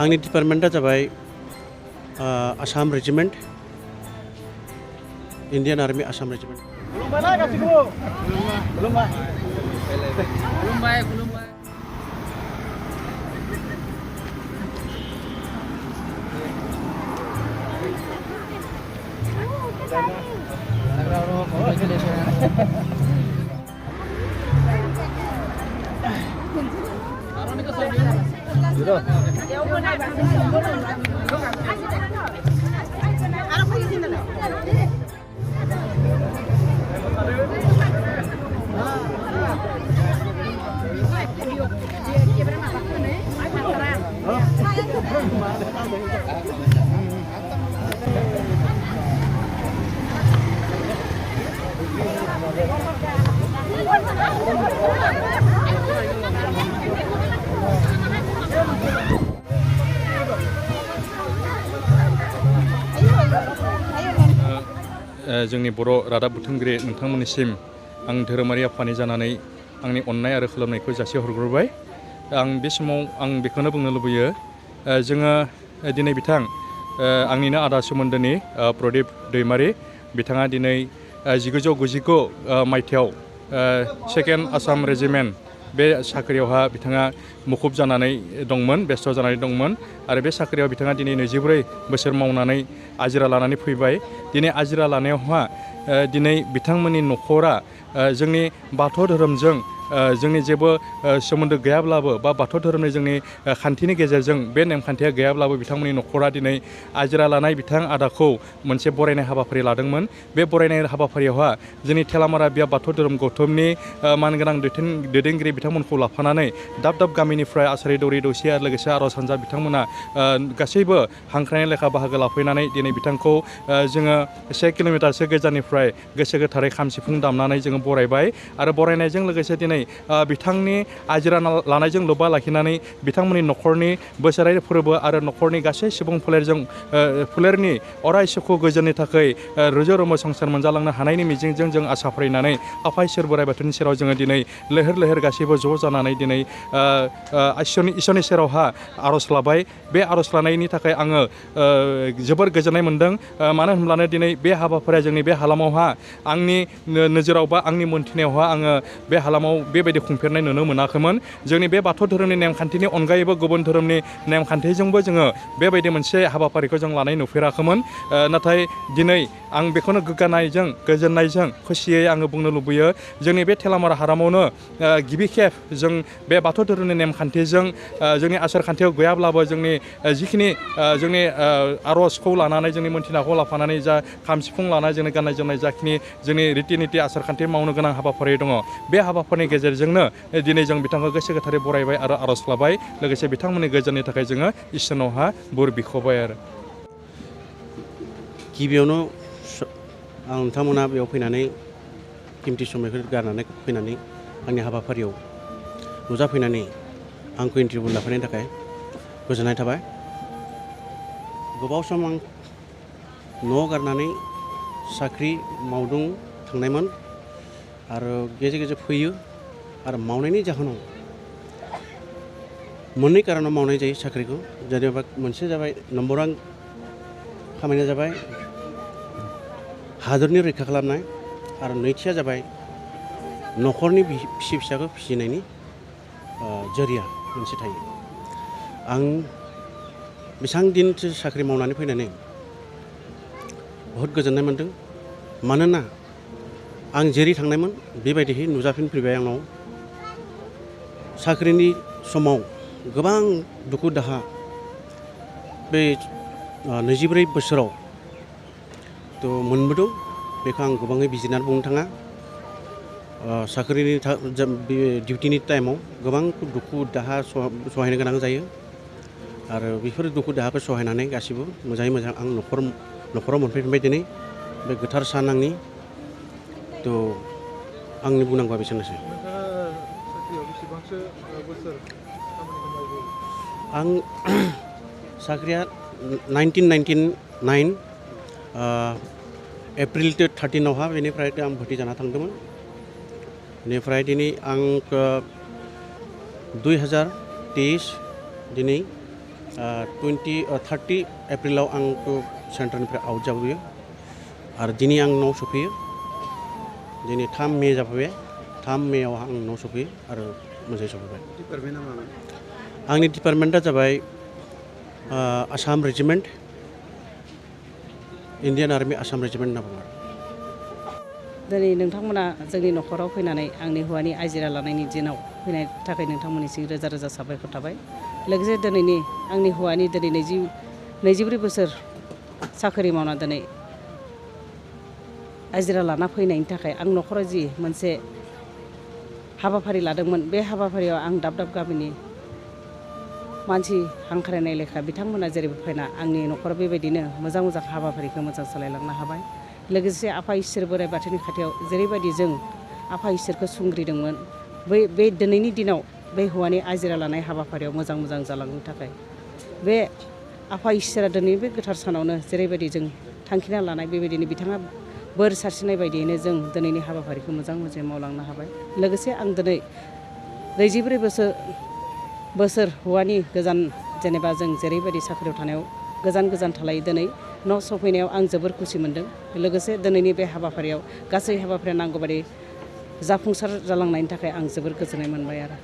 आंनि डिपार्टमेन्टआ जाबाय Assam regiment Indian army Assam regiment. खुलुमबाय गासिबो खुलुमबाय खुलुमबाय जोंनि बर' रादाब बुथुमगिरि नोंथांमोननिसिम आं धोरोमारि आफादनि जानानै आंनि अननाय आरो खुलुमनायखौ जासिहरग्रोबाय। आं बे समाव आं बेखौनो बुंनो लुबैयो, जोङो दिनै बिथां आंनिनो आदा सोमोन्दोनि प्रदीप दैमारि बिथाङा दिनै 1999 मायथाइयाव सेकेन्ड आसाम रेजिमेन्ट बे साख्रियावहा बिथाङा मुखुब जानानै दंमोन, बेस्थ' जानानै दंमोन आरो बे साख्रियाव बिथाङा दिनै 24 बोसोर मावनानै आजिरा लानानै फैबाय। दिनै आजिरा लानायावहा दिनै बिथांमोननि न'खरा जोंनि बाथौ धोरोमजों जोंनि जेबो सोमोन्दो गैयाब्लाबो बा बाथौ धोरोमनि जोंनि खान्थिनि गेजेरजों बे नेमखान्थिया गैयाब्लाबो बिथांमोननि न'खरा दिनै आजिरा लानाय बिथां आदाखौ मोनसे बरायनाय हाबाफारि लादोंमोन। बे बरायनाय हाबाफारियावहा जोंनि थेलामारा बिया बाथौ धोरोम गौथुमनि मानगोनां दैदेनगिरि बिथांमोनखौ लाफानानै दाब दाब गामिनिफ्राय आसारि दौरि दौसि आरो लोगोसे आर'ज हान्जा बिथांमोना गासैबो हांख्रायनाय लेखा बाहागो लाफैनानै दिनै बिथांखौ जोङो 1 किल'मिटारसो गोजाननिफ्राय गोसो गोथारै खाम सिफुं दामनानै जोङो बरायबाय आरो बरायनायजों लोगोसे दिनै बिथांनि आजिरा लानायजों लोब्बा लाखिनानै बिथांमोननि न'खरनि बोसोरारि फोरबो आरो न'खरनि गासै सुबुं फोलेरनि अराय सुखु गोजोननि थाखाय रुजु रुमु संसार मोनजालांनो हानायनि मिजिंजों जों आसा फारिनानै आफा इसोर बोराइ बाथौनि सेराव जोङो दिनै लैहोर लैहोर गासैबो ज' जानानै दिनै इसोरनि सेरावहा आर'ज लाबाय। बे आर'ज लानायनि थाखाय आङो जोबोर गोजोननाय मोन्दों। मानो होनब्लानो दिनै बे हाबाफारिया जोंनि बे हालामावहा आंनि नोजोराव बा आंनि मोन्थिनायावहा आङो बे हालामाव बेबायदि खुंफेरनाय नुनो मोनाखैमोन। जोंनि बे बाथौ धोरोमनि नेमखान्थिनि अनगायैबो गुबुन धोरोमनि नेमखान्थिजोंबो जोङो बेबायदि मोनसे हाबाफारिखौ जों लानाय नुफेराखैमोन। नाथाय दिनै आं बेखौनो गोग्गानायजों गोजोननायजों खुसियै आङो बुंनो लुबैयो, जोंनि बे थेलामारा हालामावनो गिबि खेब जों बे बाथौ धोरोमनि नेमखान्थिजों जोंनि आसार खान्थियाव गैयाब्लाबो जोंनि जिखिनि जोंनि आर'जखौ लानानै जोंनि मोन्थिनाखौ लाफानानै जा खाम सिफुं लानाय जोंनि गाननाय जोमनाय जाखिनि जोंनि रिति निति आसार खान्थि मावनो गोनां हाबाफारि दङ, बे हाबाफारिनि गेजेरजोंनो दिनै जों बिथांखौ गोसो गोथारै बरायबाय आरो आर'ज लाबाय। लोगोसे बिथांमोननि गोजोननि थाखाय जोङो इसोरनावहा बोर बिख'बाय आरो। गिबियावनो आं नोंथांमोना बेयाव फैनानै कीमति समायखौ गारनानै फैनानै आंनि हाबाफारियाव नुजाफैनानै आंखौ इन्टारभिउ लाफैनायनि थाखाय गोजोननाय थाबाय। गोबाव सम आं न' गारनानै साख्रि मावदों थांनायमोन आरो गेजेर गेजेर फैयो आरो मावनायनि जाहोनाव मोननै कारनाव मावनाय जायो साख्रिखौ। जेनेबा मोनसे जाबाय नम्बर 1 खामानिया जाबाय हादरनि रैखा खालामनाय आरो नैथिया जाबाय न'खरनि फिसाखौ फिसिनायनि जरिया मोनसे थायो। आं बेसेबां दिनसो साख्रि मावनानै फैनानै बहुद गोजोननाय मोन्दों। मानोना आं जेरै थांनायमोन बेबायदिहै नुजाफिनफैबाय आंनाव। साख्रिनि समाव गोबां दुखु दाहा बे 24 बोसोराव मोनबोदों। बेखौ आं गोबाङै बिजिरनानै बुंनो थाङा। साख्रिनि डिउटिनि टाइमाव गोबां दुखु दाहा सहायनो गोनां जायो आरो बेफोर दुखु दाहाखौ सहायनानै गासिबो मोजाङै मोजां आं न'खराव मोनफैफिनबाय दिनै। बे गोथार सान आंनि आंनि बुंनांगौआ बेसेनोसै। आं साख्रिया 1999 एप्रिल 13आवहा बेनिफ्राय आं भर्ति जाना थांदोंमोन। बेनिफ्राय दिनै आं 2023 दिनै 30 एप्रिलाव आंखौ सेन्टारनिफ्राय आउट जाबोयो आरो दिनै आं न'आव सफैयो दिनै 3 मे जाफैबाय 3 मेआव आं न'आव सफैयो आरो मोजाङै सफैबाय डिपार्टमेन्टआ मामोन आंनि डिपार्टमेन्टआ जाबाय Assam regiment Indian army Assam regiment होनना बुङो दिनै नोंथांमोना जोंनि न'खराव फैनानै आंनि हौवानि आजिरा लानायनि दिनाव फैनायनि थाखाय नोंथांमोननिसिम रोजा रोजा साबायखर थाबाय लोगोसे दिनैनि आंनि हौवानि दिनै 24 बोसोर साख्रि मावना दिनै आजिरा लाना फैनायनि थाखाय आं न'खराव जि मोनसे हाबाफारि लादोंमोन बे हाबाफारियाव आं दाब दाब गामिनि मानसि हांख्रायनाय लेखा बिथांमोना जेरैबो फैना आंनि न'खराव बेबायदिनो मोजां मोजां हाबाफारिखौ मोजां सालायलांनो हाबाय लोगोसे आफा इसोर बोराइ बाथौनि खाथियाव जेरैबायदि जों आफा इसोरखौ सुंग्रिदोंमोन बे दिनैनि दिनाव बे हौवानि आजिरा लानाय हाबाफारियाव मोजां मोजां जालांनो थाखाय बे आफा इसोरा दिनै बे गोथार सानावनो जेरैबायदि जों थांखिना लानाय बेबायदिनो बिथाङा बोर सारस्रिनाय बायदियैनो जों दिनैनि हाबाफारिखौ मोजां मोजां मावलांनो हाबाय लोगोसे आं दिनै 24 बोसोर हौवानि गोजान जेनेबा जों जेरैबायदि साख्रियाव थानायाव गोजान थालायो दिनै न' सफैनायाव आं जोबोर खुसि मोनदों लोगोसे दिनैनि बे हाबाफारियाव गासै हाबाफारिया नांगौबादि जाफुंसार जालांनायनि थाखाय आं जोबोर गोजोननाय मोनबाय आरो